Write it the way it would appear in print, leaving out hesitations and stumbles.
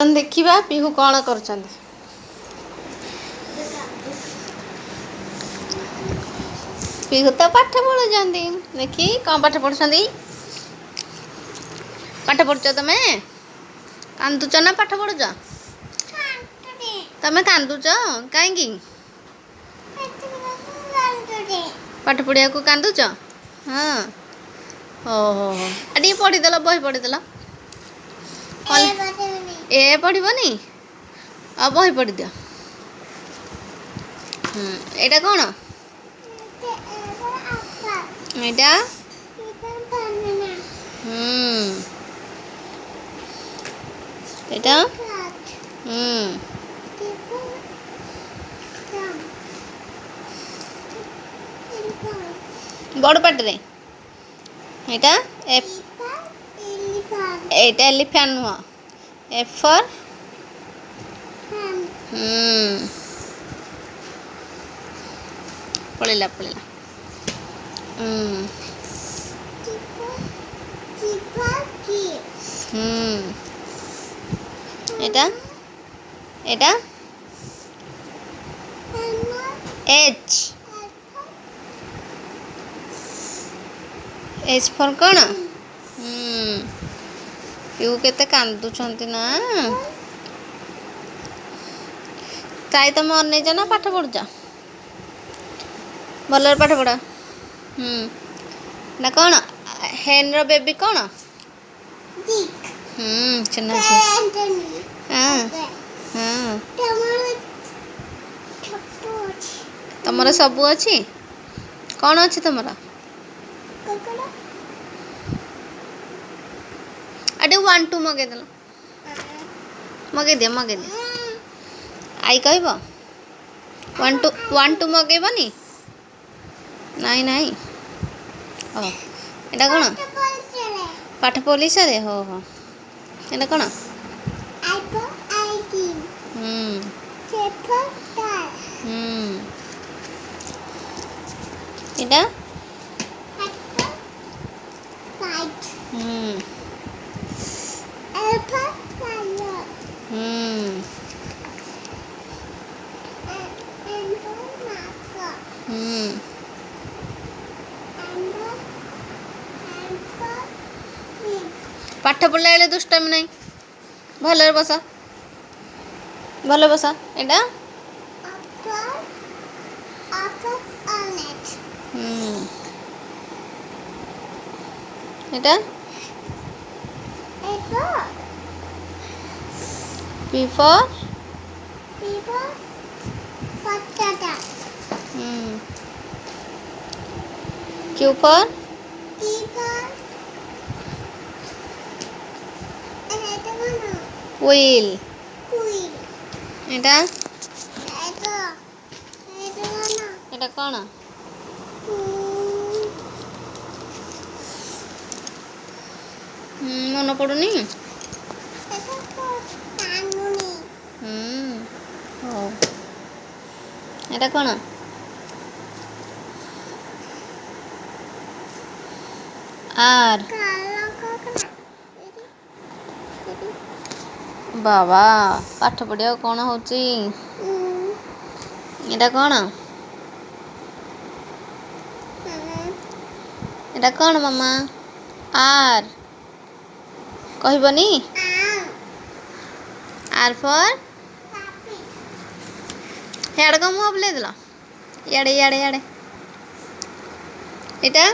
ଦେଖିବା ପିହୁ କ'ଣ କରୁଛନ୍ତି। ପିହୁ ତ ପାଠ ପଢ଼ୁଛନ୍ତି। ଦେଖି କ'ଣ ପାଠ ପଢ଼ୁଛନ୍ତି? ପାଠ ପଢ଼ୁଛ ତମେ? କାନ୍ଦୁଛ ନା ପାଠ ପଢ଼ୁଛ? ତମେ କାନ୍ଦୁଛ କାହିଁକି? ପାଠ ପଢ଼ିବାକୁ କାନ୍ଦୁଛ? ହଁ, ହଉ ହଉ ହଉ, ଟିକେ ପଢ଼ିଦେଲ, ବହି ପଢ଼ିଦେଲ। ଏ ପଢ଼ିବନି? ଆଉ ବହି ପଢ଼ିଦିଅ। ଏଇଟା କ'ଣ? ଏଇଟା ଏଇଟା ବଡ଼ ପାଟିରେ। ଏଇଟା ଏଫ୍। ଏଇଟା ଏଲିଫ୍ୟାଣ୍ଟ ନୁହଁ, ଏଫ୍ ଫର୍। ପଳେଇଲା ପଳେଇଲା। ଏଇଟା ଏଇଟା ଏଚ୍। ଏଚ୍ ଫର୍ କ'ଣ? ପିଉ କେତେ କାନ୍ଦୁଛନ୍ତି ନା? ତାଇ ତମେ ଅନେଇଛ ନା ପାଠ ପଢ଼ୁଛ? ଭଲରେ ପାଠ ପଢ଼। ନା କ'ଣ? ହେନ୍ର ବେବି କ'ଣ? ଚିହ୍ନ ଅଛି। ହଁ ହଁ, ତମର ସବୁ ଅଛି। କ'ଣ ଅଛି ତମର? ଆଉ ଟିକେ 1 2 ମଗେଇଦେଲ। ମଗେଇଦିଅ ମଗେଇଦିଅ। I କହିବ 1 2, 1 2 ମଗେଇବନି? ନାଇଁ ନାଇଁ। ହଉ, ଏଇଟା କ'ଣ? ପାଠ ପୋଲିସରେ। ହଉ ହଉ, ଏଇଟା କ'ଣ? ଏଇଟା ପାଠ ପଢ଼ିଲା ବେଳେ ଦୁଷ୍ଟାମି ନାହିଁ। ଭଲରେ ବସ, ଭଲ ବସ। ଏଇଟା ଏଇଟା P for Q for wheel. ଏଇଟା ଏଇଟା କ'ଣ? ମନେ ପଡ଼ୁନି। ହଉ, ଏଇଟା କ'ଣ? ଆର୍। ବାବା, ପାଠ ପଢ଼ିବାକୁ କ'ଣ ହେଉଛି? ଏଇଟା କ'ଣ? ଏଇଟା କ'ଣ ମାମା? ଆର୍ କହିବନି? ଆର୍ ଫର୍। ଇଆଡ଼େ କ'ଣ ମୁହଁ ବୁଲେଇଦେଲ? ଇଆଡ଼େ ଇଆଡ଼େ ଇଆଡ଼େ। ଏଇଟା